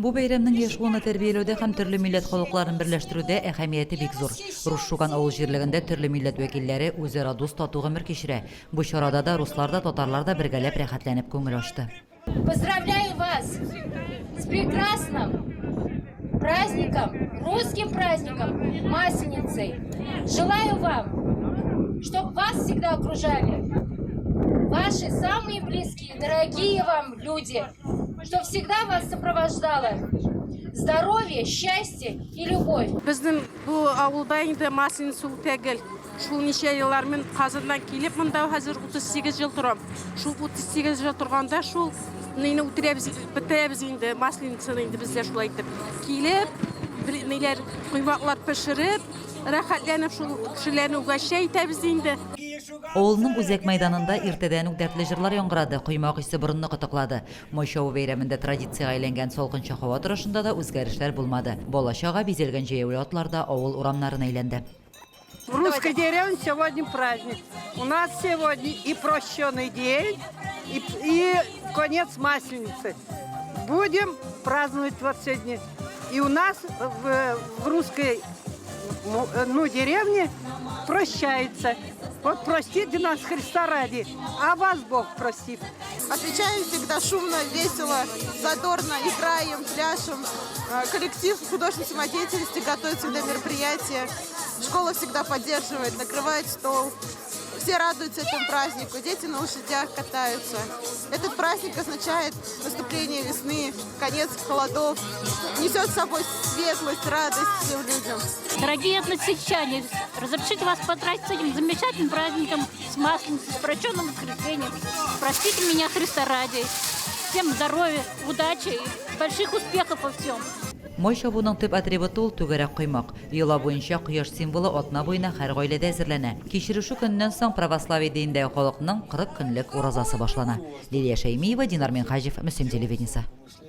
Бу бәйрәмнең яшь буынны тәрбияләүдә һәм төрле милләт халыкларын берләштерүдә әһәмияте бик зур. Рус Шуган авыл җирлегендә төрле милләт вәкилләре үзара дус, тату гомер кичерә. Бу чарада да руслар да, татарлар да бергәләп рәхәтләнеп күңел ачты. Поздравляю вас с прекрасным праздником, русским праздником Масленицей! Желаю вам, чтоб вас всегда окружали ваши самые близкие, дорогие вам люди, чтоб всегда вас сопровождало здоровье, счастье и любовь. Безнең бу авылда инде Масленица ул тәгел. Шул ничә еллар мин Казаннан килеп монда хәзер 38 ел торам. Шул 38 ел торганда шул нейне үтерәбез, бетерәбез инде Масленицаны инде бездә шулай итеп. Килеп, ниләр коймаклар пешереп, рәхәтләнеп шул кешеләрне угощай итәбез инде. Авылның үзәк мәйданында иртәдән үк дәртле җырлар яңгырады, коймак исе борынны кытыклады. Май чабу бәйрәмендә традициягә әйләнгән салкынча һава торышында да үзгәрешләр булмады. Бала-чага бизәлгән җәяүле атлар да авыл урамнарын әйләнде. В русской деревне сегодня праздник. У нас сегодня и прощенный день, и, и конец Масленицы. Будем праздновать вот сегодня. И у нас в, в русской ну, деревне прощается. Вот простите нас Христа ради, а вас Бог простит. Отмечаем всегда шумно, весело, задорно, играем, пляшем. Коллектив художественной самодеятельности готовит всегда мероприятия. Школа всегда поддерживает, накрывает стол. Все радуются этому празднику, дети на лошадях катаются. Этот праздник означает наступление весны, конец холодов, несет с собой светлость, радость всем людям. Дорогие односельчане, разрешите вас поздравить с этим замечательным праздником, с Масленицей, с прощенным воскресеньем. Простите меня, Христа ради. Всем здоровья, удачи и больших успехов во всем. Май чабуның төп атрибуты ул түгәрәк коймак. Йола буенча кояш символы атна буена һәр гаиләдә әзерләнә. Кичерешү көненнән соң православие динендәге халыкның 40 көнлек уразасы башлана. Лилия Шәймиева, Динар Минһаҗев, Мөслим телевидениесе.